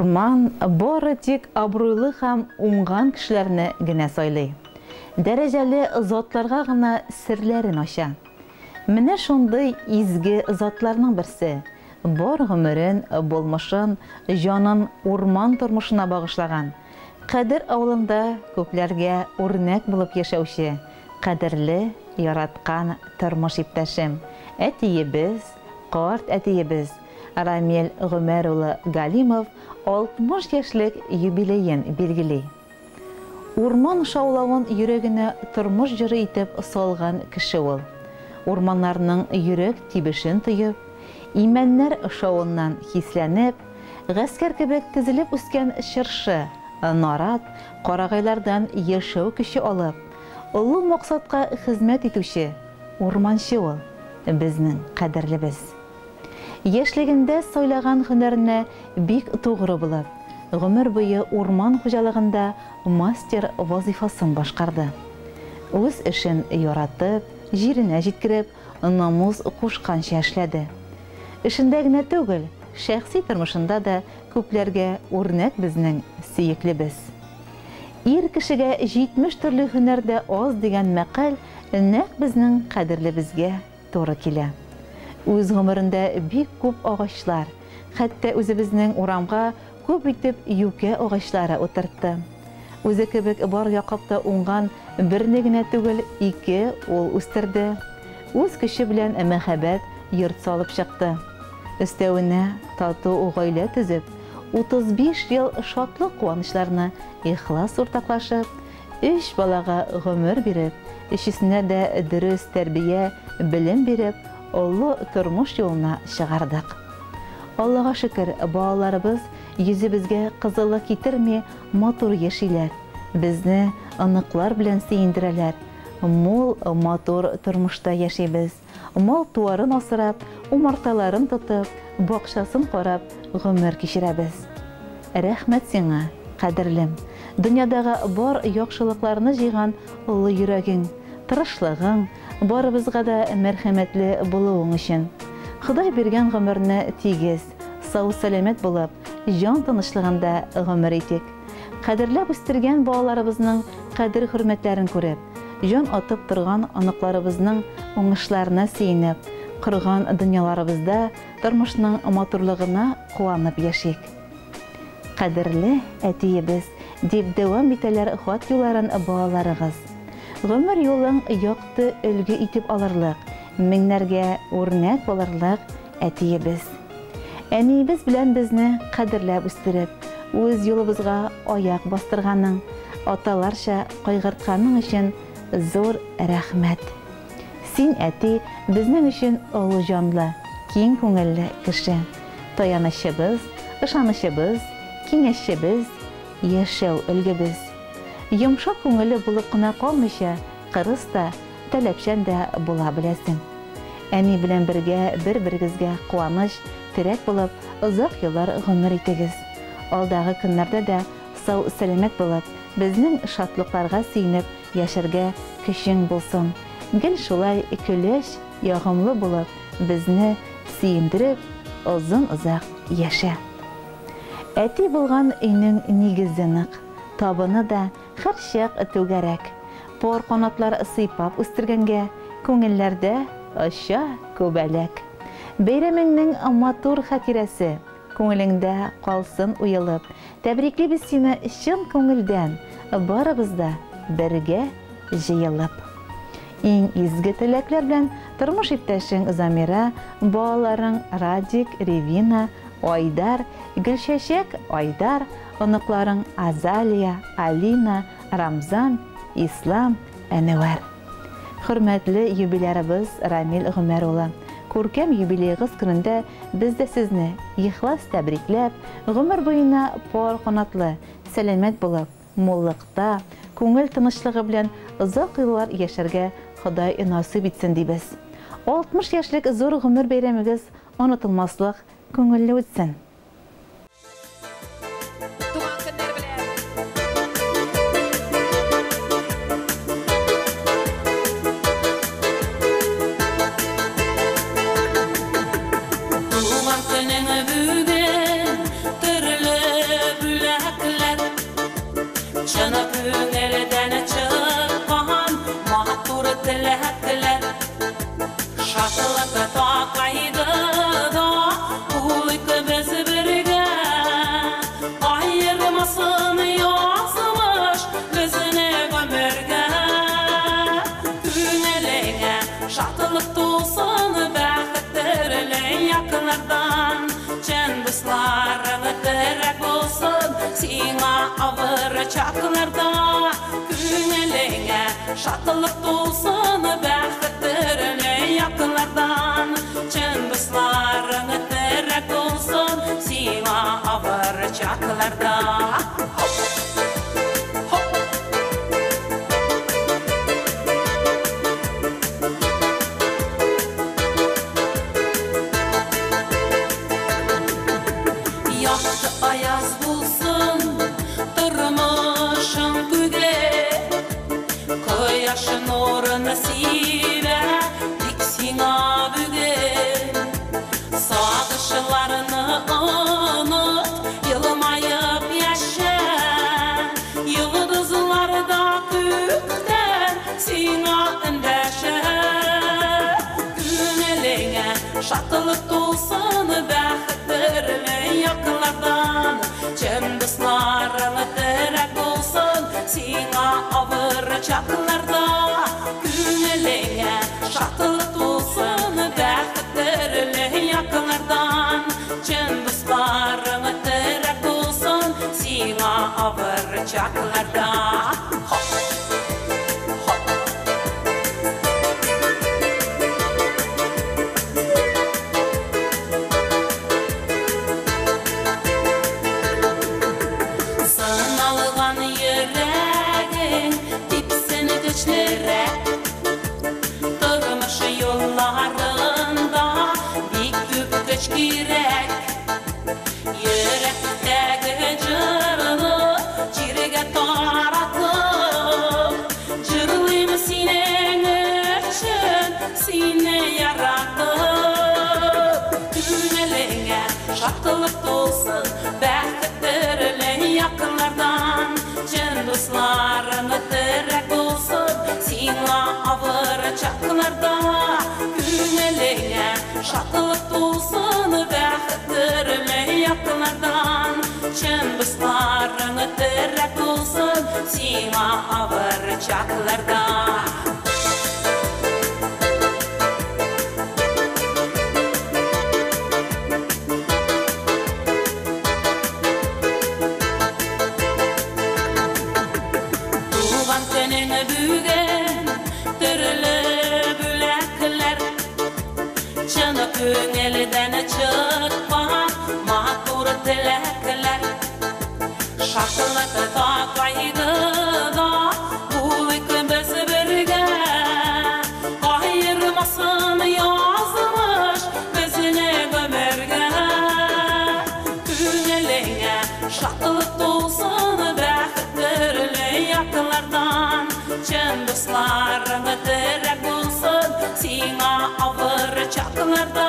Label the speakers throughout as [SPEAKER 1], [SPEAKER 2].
[SPEAKER 1] Урман бары тик абруйлы һәм уңган кешеләрне генә сайлый. Дәрәҗәле затларга гына серләрен ача. Менә шундый изге затларның берсе, бар гомерен, булмышын, җанын урман тормышына багышлаган, Кадер авылында күпләргә үрнәк булып яшәүче, кадерле, яраткан тормыш иптәшем, әтиебез, карт әтиебез Рамил Гомәр улы Галимов 60 яшьлек юбилеен билгели. Урман шаулавын йөрәгенә тормыш җыры итеп салган кеше ул. Урманнарның йөрәк тибешен тоеп, имәннәр шавыннан хисләнеп, гаскәр кебек тезелеп үскән чыршы, нарат, карагайлардан яшәү көче алып, олы максатка хезмәт итүче урманчы ул, безнең кадерлебез. Яшьлегендә сайлаган һөнәренә бик тугры булып, гомер буе урман хуҗалыгында мастер вазыйфасын башкарды. Үз эшен яратып, җиренә җиткереп, намус кушканча эшләде. Эшендә генә түгел, шәхси тормышында да күпләргә үрнәк безнең сөеклебез. Ир кешегә 70 төрле һөнәр дә аз дигән мәкаль нәкъ безнең кадерлебезгә туры килә. Үз гомерендә бик күп агачлар, хәтта үзебезнең урамга күп итеп юкә агачлары утыртты. Үзе кебек бар яклап та уңган берне генә түгел, ике ул үстерде. Үз көче белән мәһабәт йорт салып чыкты. Өстәвенә тату гаилә төзеп, 35 ел шатлык куанычларны ихлас уртаклашып, өч балага гомер биреп, өчесенә дә дөрес тәрбия, белем биреп, олы тормыш юлына чыгардык. Аллага шөкер, балаларыбыз йөзебезгә кызыллык китерми матур яшиләр. Безне оныклар белән сөендерәләр. Мул, матур тормышта яшибез. Мал туарын асрап, умарталарын тотып, бакчасын карап гомер кичерәбез. Рәхмәт сиңа, кадерлем. Дөньядагы бар яхшылыкларны җыйган олы йөрәгең, тырышлыгың, барыбызга да мәрхәмәтле булуың өчен. Ходай биргән гомерне тигез, сау-сәламәт булып, җан тынычлыгында гомер итик. Кадерләп үстергән балаларыбызның кадер-хөрмәтләрен күреп, җан атып торган оныкларыбызның уңышларына сөенеп, корган дөньяларыбызда тормышның матурлыгына куанып яшик. Кадерле әтиебез, дип дәвам итәләр хат юлларын балаларыгыз. Гомер юлың якты өлге итеп алырлык, меңнәргә үрнәк булырлык әтиебез. Әниебез белән безне кадерләп үстереп, үз юлыбызга аяк бастырганың, аталарча кайгыртканың өчен зур рәхмәт. Син, әти, безнең өчен олы җанлы, киң күңелле кеше. Таянычыбыз, ышанычыбыз, киңәшчебез, яшәү өлгебез. Йомшак күңелле булып кына калмыйча, кырыс та, таләпчән дә була беләсең. Әни белән бергә бер-берегезгә куаныч, терәк булып, озак еллар гомер итегез. Алдагы көннәрдә дә сау-сәламәт булып, безнең шатлыкларга сөенеп яшәргә көчең булсын. Гел шулай көләч, ягымлы булып, безне сөендереп, озын-озак яшә. Әти булган өйнең нигезе нык, табыны да һәрчак түгәрәк. Пар канатлар сыйпап үстергәнгә, күңелләрдә оча күбәләк. Бәйрәмеңнең матур хатирәсе күңелеңдә калсын уелып. Тәбриклибез сине чын күңелдән, барыбыз да бергә җыелып. Иң изге теләкләр белән тормыш иптәшең Замира, балаларың Радик, Ревина, Айдар, Гөлчәчәк, Айдар, оныкларың Азалия, Алина, Рамзан, Ислам, Әнвәр. Хөрмәтле юбилярыбыз Рамил Гомәр улы, күркәм юбилеегыз көнендә без дә сезне ихлас тәбрикләп, гомер буена пар канатлы, сәламәт булып, муллыкта, күңел тынычлыгы белән озак еллар яшәргә Ходай насыйп итсен дибез. 60 яшьлек зур гомер бәйрәмегез онытылмаслык күңелле үтсен.
[SPEAKER 2] Туган көннәр белән! Туган көнең бүген төрле Шатлыкта кайгыда булыйк без бергә. Аермасын язмыш безне гомергә. Күңелеңә шатлык тулсын, бәхет төрле яклардан. Чын дусларың терәк булсын сиңа авыр чакларда. Күңелеңә шатлык тулсын, бәхет төрле яклардан. Чын дусларың терәк булсын сиңа авыр чакларда. Хоп! Якты аяз булсын тормышың күге, кояш нурын сибә тик сиңа бүген. Сагышларны оныт, елмаеп яшә, йолдызлар да күктән сиңа эндәшә. Күңелеңә шатлык тулсын, бәхет төрле яклардан. Чын дусларың терәк булсын сиңа авыр чакларда. Күңелеңә шатлык тулсын, бәхет төрле яклардан. Чын дусларың терәк булсын сиңа авыр чакларда. Хоп! Хоп! Сыналган йөрәгең типсен көчлерәк. Тормыш юлларында бик күп көч кирәк. Йөрәктәге җырны җиргә таратып, җырлыйм синең өчен, сине яратып. Күңелеңә шатлык тулсын, бәхет төрле яклардан. Чын дусларың терәк булсын сиңа авыр чакларда. Күңелеңә шатлык тулсын, бәхет төрле яклардан. Чын дусларың терәк булсын сиңа авыр чакларда. Туган көнең бүген төрле бүләкләр, чын күңелдән чыккан матур теләкләр. Шатлыкта кайгыда булыйк без бергә. Аермасын язмыш безне гомергә. Күңелеңә шатлык тулсын, бәхет төрле яклардан. Чын дусларың терәк булсын сиңа авыр чакларда.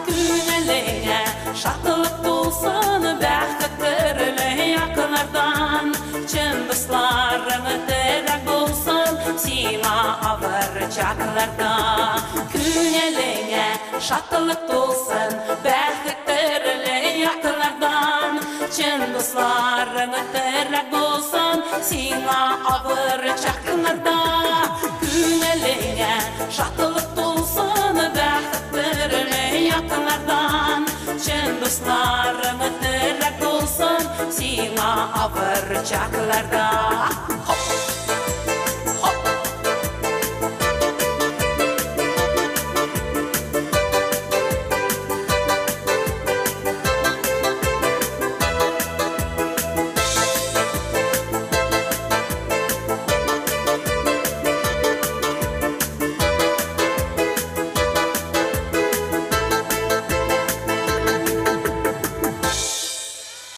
[SPEAKER 2] Күңелеңә шатлык тулсын, бәхет төрле яклардан. Чын дусларың терәк булсын сиңа авыр чакларда. Күңелеңә шатлык тулсын, бәхет төрле яклардан. Чын дусларың терәк булсын сиңа авыр чакларда. Күңелеңә шатлык тулсын, бәхет төрле яклардан. Чын дусларың терәк булсын сиңа авыр чакларда. Хоп!